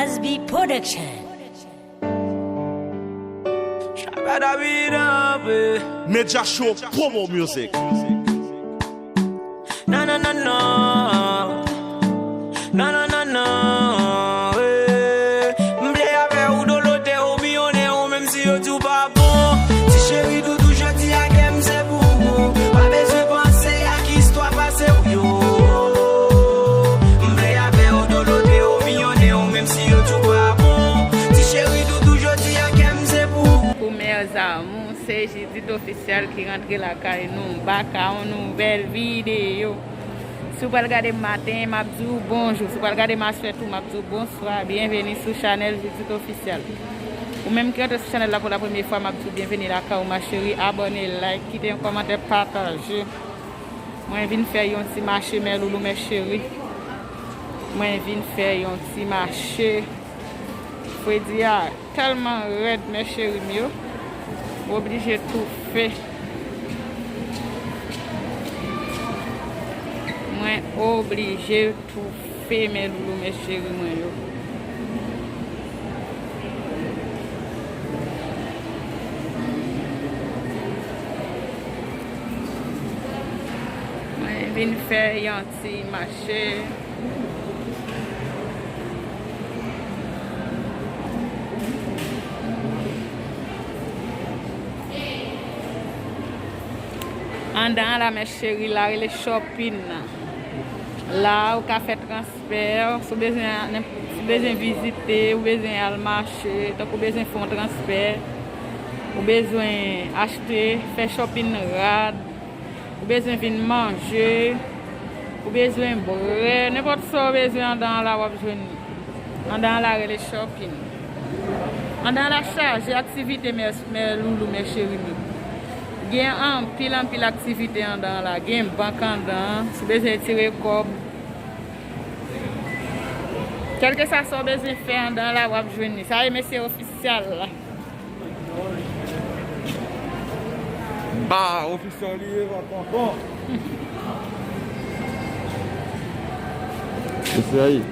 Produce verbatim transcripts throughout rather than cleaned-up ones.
S B Production. Media Show Promo Music. Non, non, non, non. Non, non, non, non. Eh. M vle avè w dolote, ou miyonnen, ou menm si yo di w pa bon. Ti cheri doudou, jodi a kè m se pou ou. Pa bezwen panse ak istwa pase w yo. M vle avè w dolote, ou miyonnen, ou menm si yo di w pa bon. Ti cheri doudou, jodi a kè m se pou ou. Pou mè zamou, se Jidit Ofisyèl ki rantre lakay nou. M bak a yon nouvèl videyo. Si w pral gade m maten, m ap di w bonjou. Si w pral gade m aswè tou, m ap di w bonswa. Byenveni sou chanèl Jidit Ofisyèl. Ou menm ki rantre sou chanèl la pou la premye fwa, m ap di w byenveni lakay ou, ma chérie. Abòne, like, kite yon kòmantè, pataje. Mwen vin fè yon ti mache, mè loulou, mè cheri. Mwen vin fè yon ti mache. Fredi a tèlman rèd, mè cheri m yo. M oblije toufe. Mwen oblije toufe, mè loulou, mè cheri mwen yo. Mwen vin fè yon ti mache. Andan an la, mè cheri, la rele shopping nan. La, ou ka fè transfè, si w bezwen, si w bezwen vizite, ou bezwen al mache, tankou ou bezwen fè yon transfè, ou bezwen achte, fè shopping rad, ou bezwen vin manje, ou bezwen bwè, nenpòt sa w bezwen andan an la, w ap jwenn li. Andan an la rele shopping. Andan an la chaje aktivite, mè, mè loulou, mè cheri m yo. Gen anpil, anpil aktivite andan an la. Gen bank andan an, si w bezwen retire kòb. Kèlkeswa sa w bezwen fè andan an la, w ap jwenn li. Sa e mesye ofisyal la. Ba, ofisyèl li ye, pa tonton. Mesye a ye.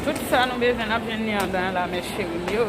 Tout sa nou bezwen, n ap jwenn li andan la, mè cheri m yo.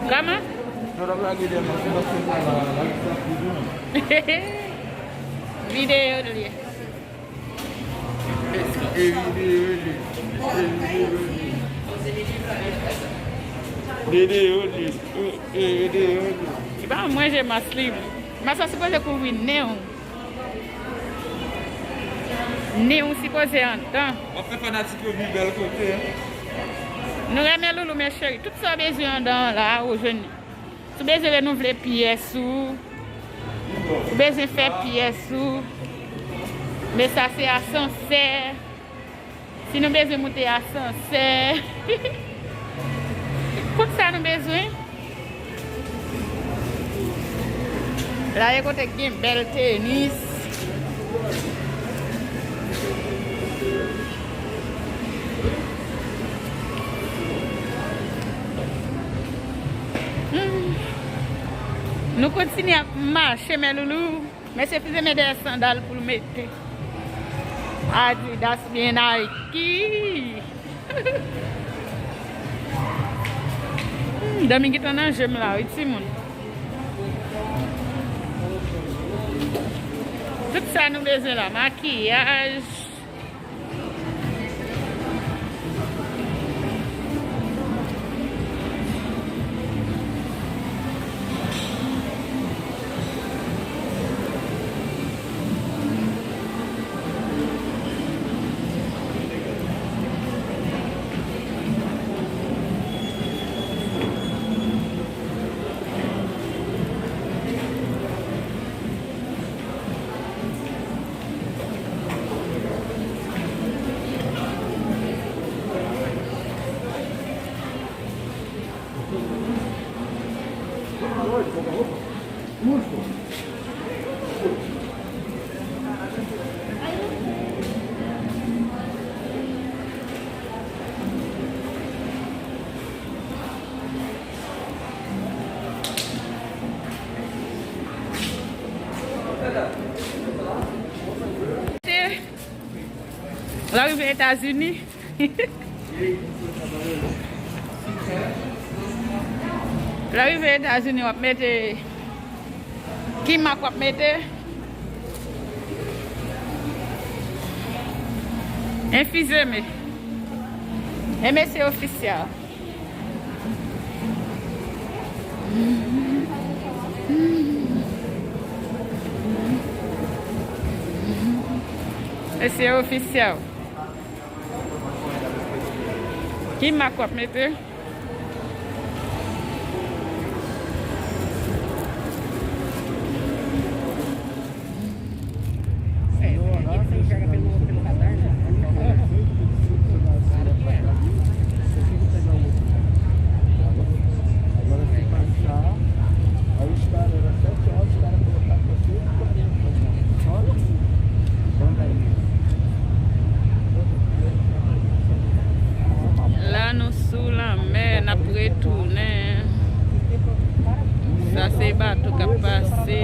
Kòman? Videyo l ye. E videyo l ye. E videyo l ye. Videyo l ye. E, e videyo l ye. Se pa manje mas li. Mas la sipoze kouvri nen w. Nen w sipoze andan. W ap fè fanatik yo viv bèl kote, hein. Nou renmen loulou, mè cheri. Tout sa w bezwen andan an la, ou jwenn li. Si w bezwen renouvle pyès ou, ou bezwen fè pyès ou, men sa se asansè. Si nou bezwen moute asansè, tout sa nou bezwen. La e kote k gen bèl tenis. Hmm. Nou kontinye ap mache, mè loulou. Mesye Fize men dèyè sandal pou l mete. Adidas oubyen Nike. Hmm, dòmi gentan nan je m la, wi, timoun. Tout sa nou bezwen la, makiyaj. Lè w rive Etazini, lè w rive Etazini, w ap mete, ki mak w ap mete? Enfizeme. E mesye ofisyal. Mesye ofisyal. Ki mak w ap mete? La nou sou lanmè, n ap retounen. Sa se bato k ap pase.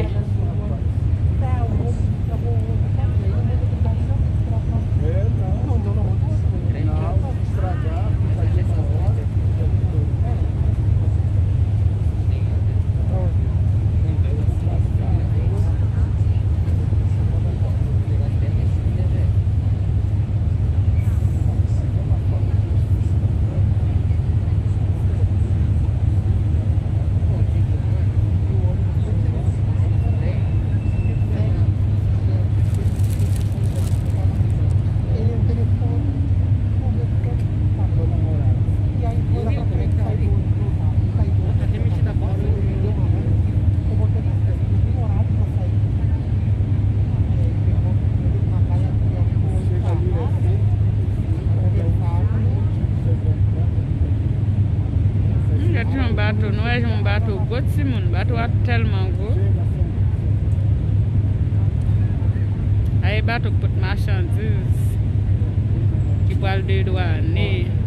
M gade yon bato, nou wè yon bato gwo timoun, bato a tèlman gwo. A e bato k pot machandiz ki pral dedwane.